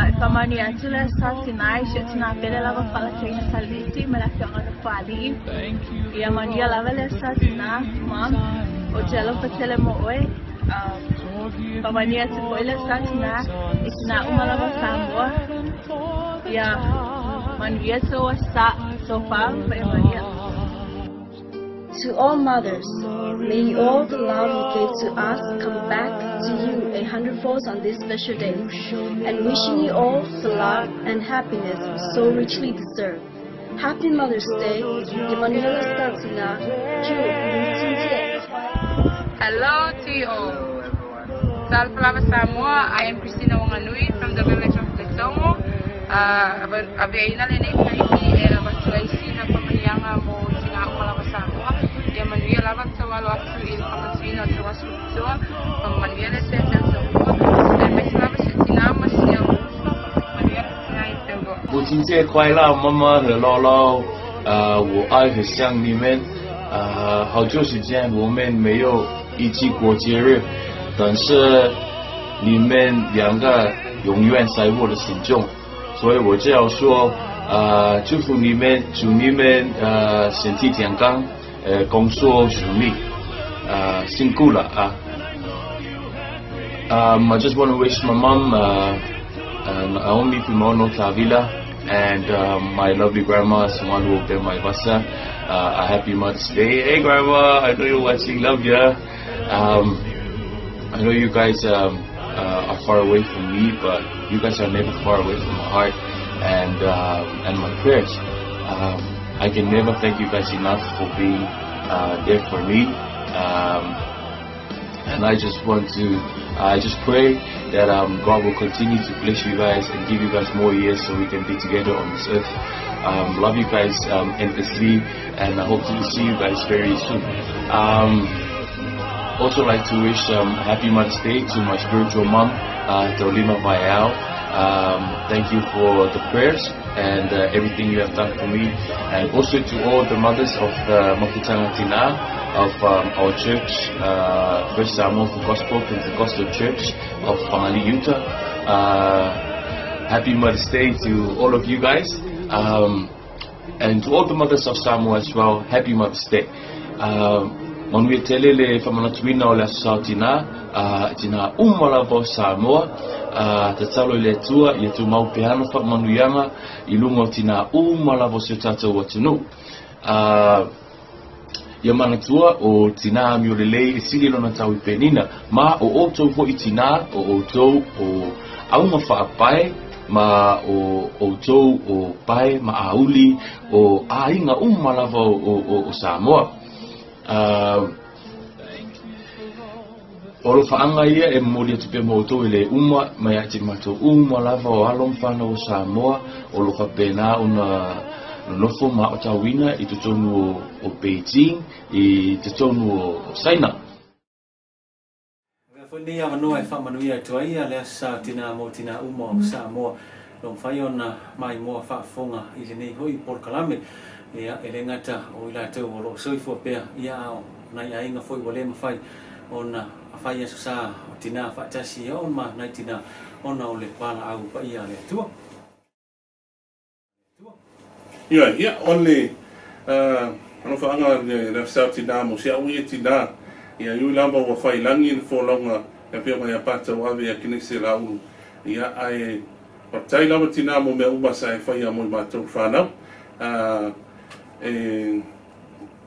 P: e faamanuia atu le aso sa tinā i si ou tinā pele lava Falataina Salesi ma le afioga Nofoalii. Ia manuia lava le aso sa tinā, Mom, ou te alofa tele mo oe. Faamanuia atu foi le aso sa tinā i tinā uma lava o Samoa. Ia manuia sou aso sa, sofa ma ia manuia.
Q: To all mothers, may all the love you gave to us come back to you a hundredfold on this special day, and wishing you all the love and happiness you so richly deserve. Happy Mother's Day, Emanuela Statina, 祝母亲节
S: Hello to you all. Talofa lava Samoa, I am Christina Wanganui from the village of Letogo. Aveaina lenei taimi e avatu ai sina faamanuiaga mo tinā uma lava o Samoa. Ia manuia lava le taualo atu i le faamatuina o le aso faapitoa, faamanuia le Atua ia te outou uma, aemaise lava si ou tinā ma si ou uso, manuia le feagai ia te outou.
E: 母亲节快乐，妈妈和姥姥，我爱和想你们。好久时间我们没有一起过节日，但是你们两个永远在我的心中，所以我只要说，祝福你们，祝你们身体健康，工作顺利，辛苦了啊。I just want to wish my mom, Naomi Fuimaono Tavila, and my lovely grandma, Samanu Maivasa, a happy Mother's Day. Hey, Grandma, I know you're watching. Love ya. I know you guys are far away from me, but you guys are never far away from my heart and my prayers. I can never thank you guys enough for being there for me. And I just want to, I just pray that God will continue to bless you guys and give you guys more years so we can be together on this earth. Love you guys endlessly, and I hope to see you guys very soon. Also like to wish happy Mother's Day to my spiritual mom, Tolima Vaiao. Thank you for the prayers and everything you have done for me, and also to all the mothers of Mafutanga Tina of our church, First Samoa for Gospel Pentecostal Church of Fangali, Utah. Happy Mother's Day to all of you guys, and to all the mothers of Samoa as well. Happy Mother's Day. Manuia tele le whamanatuina o le aso sao tina, tina uma lava o Samoa, tatalo i le atua, i atu mau pehana whaamanuianga, i lunga o tina uma lava o se tātou atunu. Ia manatua o tina amio lelei e sili lona tau i penina, ma o outou foi tina, o outou o aunga whaapae, ma o outou o pae, ma auli, o ainga uma lava o Samoa. O lo whaanga ia e moli atu pe moutou i le uma mai ati matou uma lava o alo mawhana o Samoa o lo whapena o na nofo ma o tauina i totonu o Beijing i totonu o Saina.
B: Foi nei avanoa e whaamanuia atu ai a le aso sa tina mo tina uma o Samoa lo mawhai ona mai moa whaafonga i le nei hoi polokalame. Ia e le ngata o i latou o loo soifua pea ia ao nai aiga foi ua lē mafai ona afai aso sa o tinā faatasi ia ona ma nai tinā ona o le palaau paia a le Atua.
D: Ia, ia, o le alofaga le afisa o tinā mo se au ia tinā ia iui lava ua failagi le folauga e pea ia patau ave ia kinese laulu ia ae faafetai lava tinā mo mea uma sa e faia mo i matou whanau. E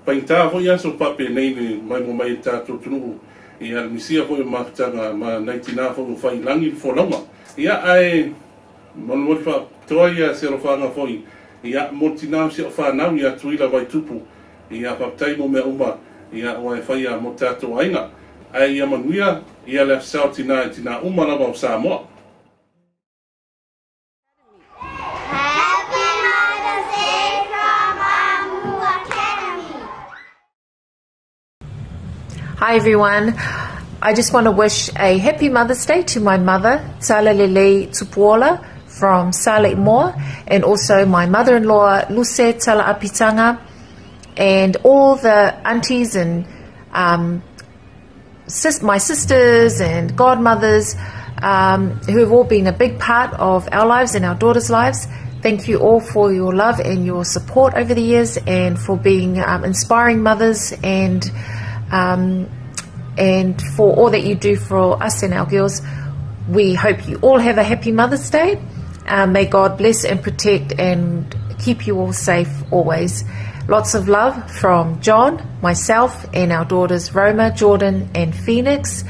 D: paigata foi aso faapenei le mai mo mai tatou atunuu ia le misia foi o mafutaga ma nai tinā foi ua failagi le folauga ia ae molimoli faapitoa ia se alofaga foi ia mo tinā o si o whanau ia Tuila Vaitupu ia faafetai mo mea uma ia ua e faia mo tatou aiga ae ia manuia ia le afisa o tinā i tinā uma lava o Samoa.
F: Happy Mother's Day from Amu Academy.
G: Hi everyone. I just want to wish a happy Mother's Day to my mother, Tsalalele Tupuola from Saleimoa, and also my mother-in-law, Luce Tala'apitanga, and all the aunties and my sisters and godmothers who have all been a big part of our lives and our daughters' lives. Thank you all for your love and your support over the years, and for being inspiring mothers, and for all that you do for us and our girls. We hope you all have a happy Mother's Day. May God bless and protect and keep you all safe always. Lots of love from John, myself, and our daughters Roma, Jordan, and Phoenix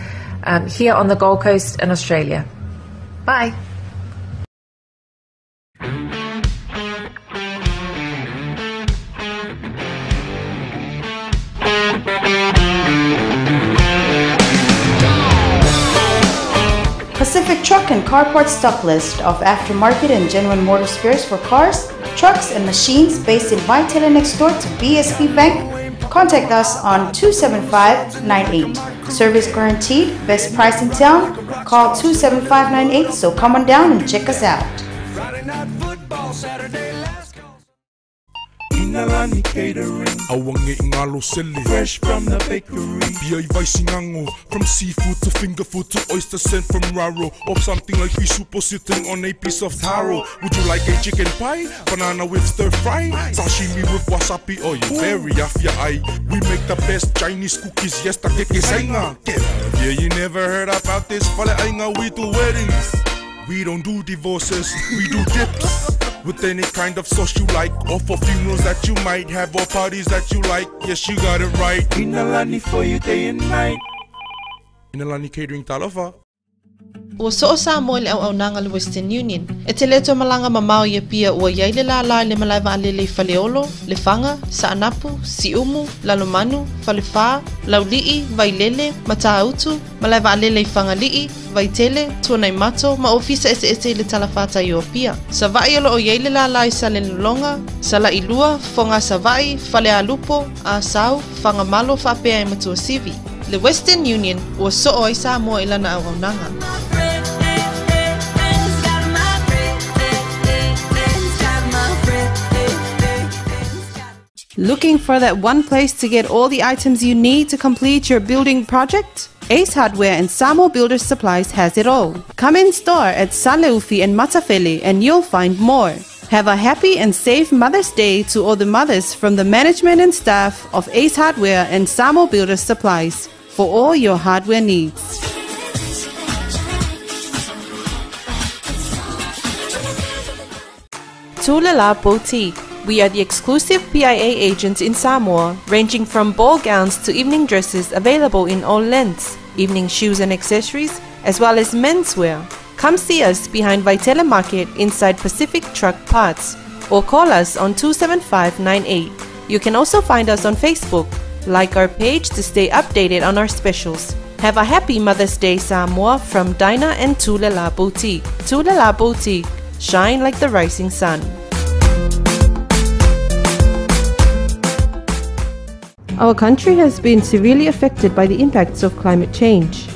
G: here on the Gold Coast in Australia. Bye.
R: Pacific Truck and Car Parts stock list of aftermarket and genuine motor spares for cars, trucks and machines based in Vaitele next door to BSP Bank. Contact us on 27598. Service guaranteed, best price in town. Call 27598, so come on down and check us out.
H: Inalani Catering, Awange ingalo sele, fresh from the bakery. Pia iwaisingango, from seafood to finger food to oyster sent from Raro, or something like pisupo sitting on a piece of taro. Would you like a chicken pie, banana with stir fry, sashimi with wasabi, or you very off your eye? We make the best Chinese cookies, yes, the cake is ainga. Get out of here, you never heard about this. Fale ainga, we do weddings. We don't do divorces, we do dips. With any kind of sauce you like, or for funerals that you might have, or parties that you like. Yes, you got it right.
I: Inalani for you day and night.
H: Inalani Catering Talofa.
A: Ua soo Samoa i le auaunaga a le Western Union. E te le toe malaga mamao i Apia ua i ai le lālā i le malae vaalele i Faleolo, Lefaga, Saanapu, Siumu, Lalomanu, Falefā, Laulii, Vailele, Matautu, malae vaalele i Fagalii, Vaitele, Tuanaimato ma ofisa eseese i le talafatai o Apia. Savaii o loo i ai le lālā i Salelologa, Salailua, Fogasavaii, Falealupo, Asau, Fagamalo faapea i Matuasivi. Le Western Union ua soo ai Samoa i lana auaunaga. Looking for that one place to get all the items you need to complete your building project? Ace Hardware and Samo Builders Supplies has it all. Come in store at Saleufi and Matafele and you'll find more. Have a happy and safe Mother's Day to all the mothers from the management and staff of Ace Hardware and Samo Builders Supplies for all your hardware needs. Tulala Boutique. We are the exclusive PIA agents in Samoa, ranging from ball gowns to evening dresses available in all lengths, evening shoes and accessories, as well as menswear. Come see us behind Vitella Market inside Pacific Truck Parts or call us on 27598. You can also find us on Facebook. Like our page to stay updated on our specials. Have a happy Mother's Day Samoa from Dinah and Tulala Boutique. Tulala Boutique, shine like the rising sun. Our country has been severely affected by the impacts of climate change.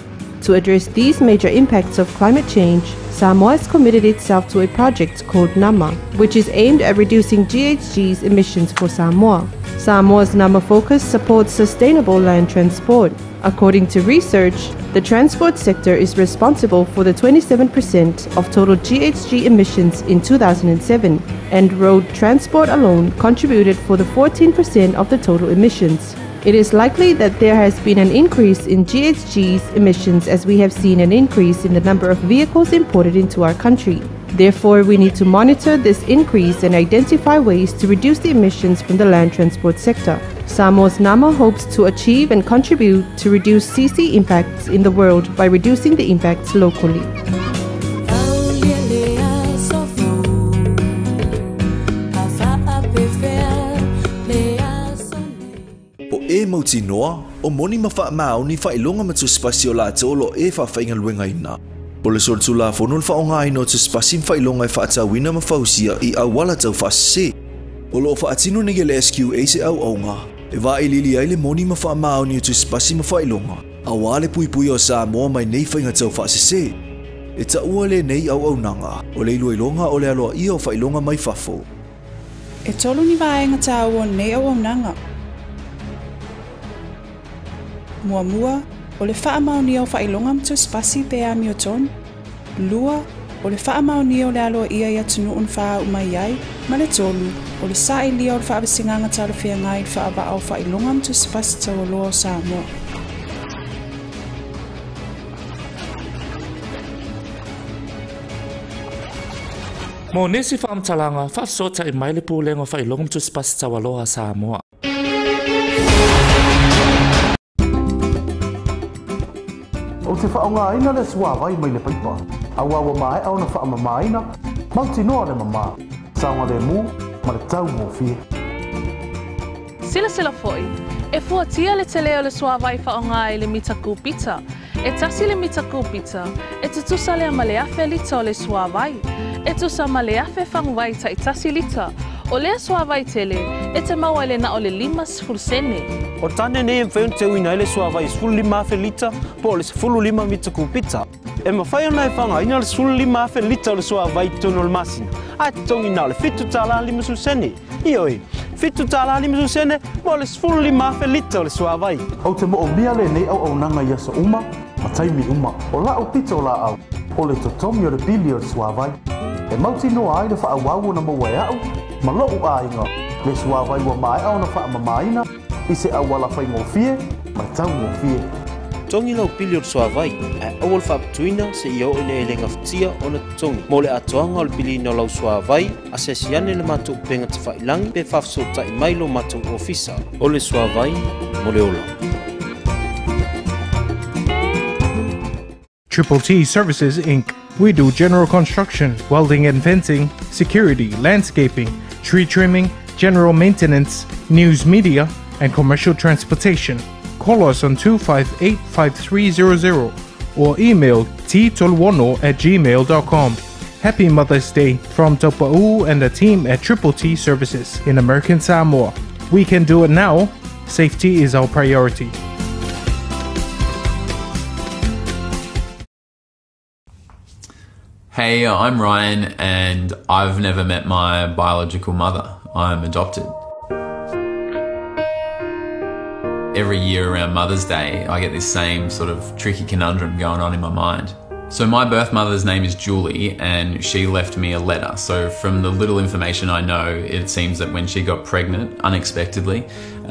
A: To address these major impacts of climate change, Samoa has committed itself to a project called NAMA, which is aimed at reducing GHG's emissions for Samoa. Samoa's NAMA focus supports sustainable land transport. According to research, the transport sector is responsible for the 27% of total GHG emissions in 2007, and road transport alone contributed for the 14% of the total emissions. It is likely that there has been an increase in GHG's emissions as we have seen an increase in the number of vehicles imported into our country. Therefore, we need to monitor this increase and identify ways to reduce the emissions from the land transport sector. Samoa's NAMA hopes to achieve and contribute to reduce CC impacts in the world by reducing the impacts locally.
T: Po e mautinoa, o moni ma faamaoni faailoga ma tusipasi o latou o loo e faafaigaluegaina. O le solitulafono le faaaogaina o tusipasi ma faailoga e faatauina ma fausia i auala taufaasese. O loo faatino nei e le SQA se auauga e vailiili ai le moni ma faamaoni o tusipasi ma faailoga auā le puipuia o Samoa mai nei faiga taufaasese. E taua lenei auaunaga o le iloiloga o le aloaia o faailoga mai fafo.
U: E tolu ni vaega taua o lenei auaunaga. Muamua, o le faamaonia o faailoga ma tusipasi pe amiotonu. Lua, o le faamaonia o le aloaia i atunuu na faauu mai ai, ma le tolu, o le sailiga o le faavasega talafeagai i le faavaa o faailoga ma tusipasi taualoa o Samoa.
V: Mo nisi faamatalaga, faafesootai mai le Pulega o Faailoga ma Tusipasi Taualoa a Samoa.
W: Ou te faaaogaina le suavai mai le paipa, auā ua maea ona faamamaina, mautinoa le mamā, saogalemu ma le taugofie.
J: Silasila foi, e fuatia le tele o le suavai faaaoga i le mita kupita. E tasi le mita kupita, e tutusa lea ma le 1000 lita o le suavai. E tusa ma le 1000 faguvai taitasi lita. O lea suavai tele, e te maua i le na o le 50 sene.
I: O tane nei e mafai ona teuina ai le suavai 15,000 lita po o le 15 mita kupita. E mafai ona e faaaogaina le 15,000 lita o le suavai i totonu o le masina, ae totogi na o le $7.50 sene. Ioe, $7.50 sene mo le 15,000 lita o le suavai.
W: Ou te moomia lenei auaunaga i aso uma ma taimi uma. O la'u pito laau, o le totogi o le pili o le suavai. E mautinoa ai le faaauau ona maua e a'u ma lo'u aiga le suavai ua maea ona faamamaina i se auala faigofie ma le taugofie.
I: Totogi lau pili o le suavai, ae aua le faapitoina seia oo ina e le gafatia ona totogi. Mo le atoaga o le piliina o lau suavai, asiasi ane le matou upega tafailagi pe faafesootai mai lo matou ofisa. O le suavai mo le ola.
K: Triple T Services Inc. We do general construction, welding and fencing, security, landscaping, tree trimming, general maintenance, news media, and commercial transportation. Call us on 258 5300 or email ttolwono at gmail.com. Happy Mother's Day from Topa'u and the team at Triple T Services in American Samoa. We can do it now. Safety is our priority.
L: Hey, I'm Ryan, and I've never met my biological mother. I'm adopted. Every year around Mother's Day, I get this same sort of tricky conundrum going on in my mind. So, my birth mother's name is Julie, and she left me a letter. So, from the little information I know, it seems that when she got pregnant unexpectedly,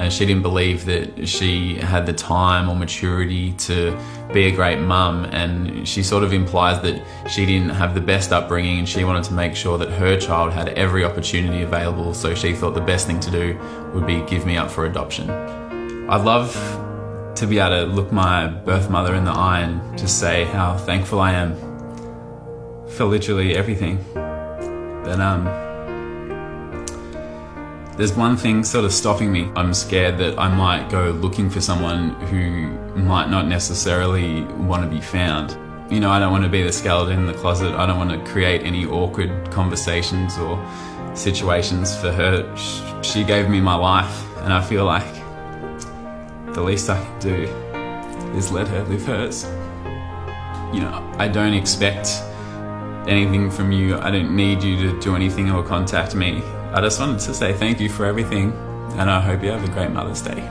L: she didn't believe that she had the time or maturity to be a great mum, and she sort of implies that she didn't have the best upbringing and she wanted to make sure that her child had every opportunity available. So, she thought the best thing to do would be give me up for adoption. I'd love to be able to look my birth mother in the eye and just say how thankful I am for literally everything. But there's one thing sort of stopping me. I'm scared that I might go looking for someone who might not necessarily want to be found. You know, I don't want to be the skeleton in the closet. I don't want to create any awkward conversations or situations for her. She gave me my life, and I feel like the least I can do is let her live hers. You know, I don't expect anything from you. I don't need you to do anything or contact me. I just wanted to say thank you for everything, and I hope you have a great Mother's Day.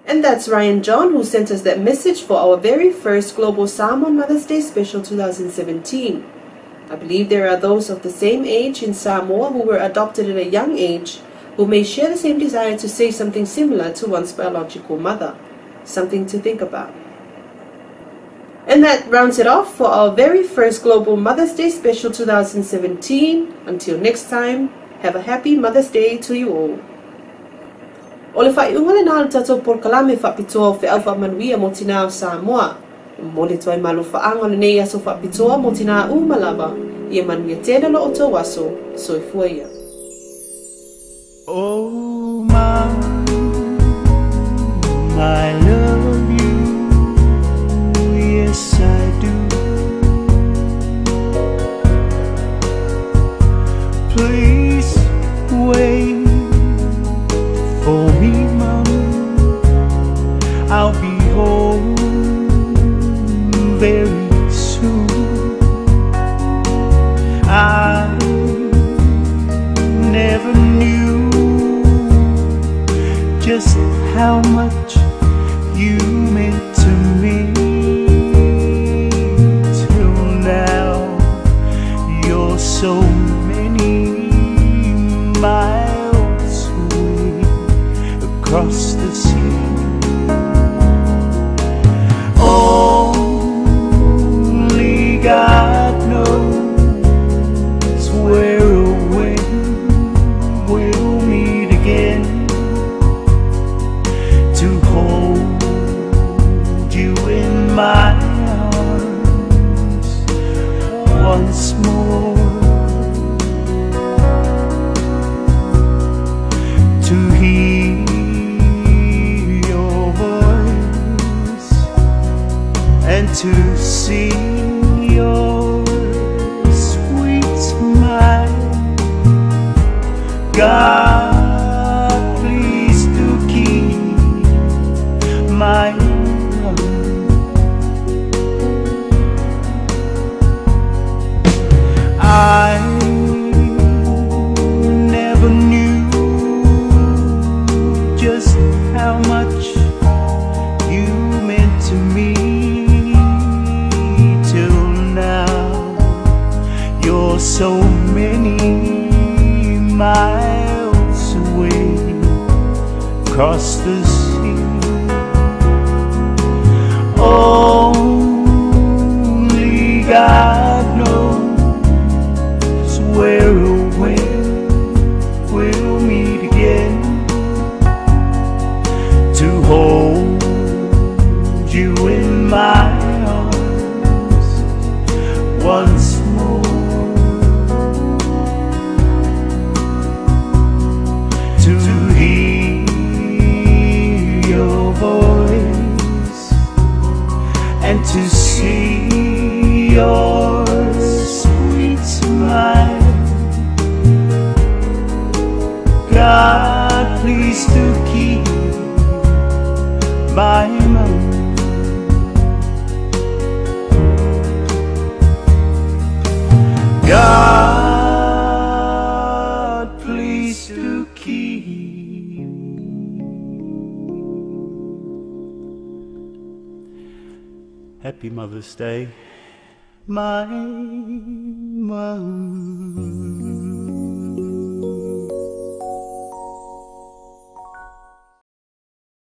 A: And that's Ryan John who sent us that message for our very first Global Samoan Mother's Day Special 2017. I believe there are those of the same age in Samoa who were adopted at a young age who may share the same desire to say something similar to one's biological mother. Something to think about. And that rounds it off for our very first Global Mother's Day Special 2017. Until next time, have a happy Mother's Day to you all. O le faaiuga lenā o le tatou polokalame faapitoa o Feau Faamanuia mo Tinā o Samoa. E momoli atu ai malofaaga o lenei aso faapitoa mo tinā uma lava, ia manuia tele lo outou aso. Soifua ia.
M: Oh, Mom, I love you, yes I do. Please wait for me, Mom. I'll be home very soon. I never knew just how much you meant to me till now. You're so many miles away across the sea. Only God knows where or when we'll meet again, to hold you in my arms once more, to hear your voice and to see your sweet smile. God, please do keep my love. I never knew just how much you meant to me till now. You're so many miles away across the sea. Only God knows where or when we'll meet again, Please do keep my mom. God, please do keep Happy Mother's Day, my mom.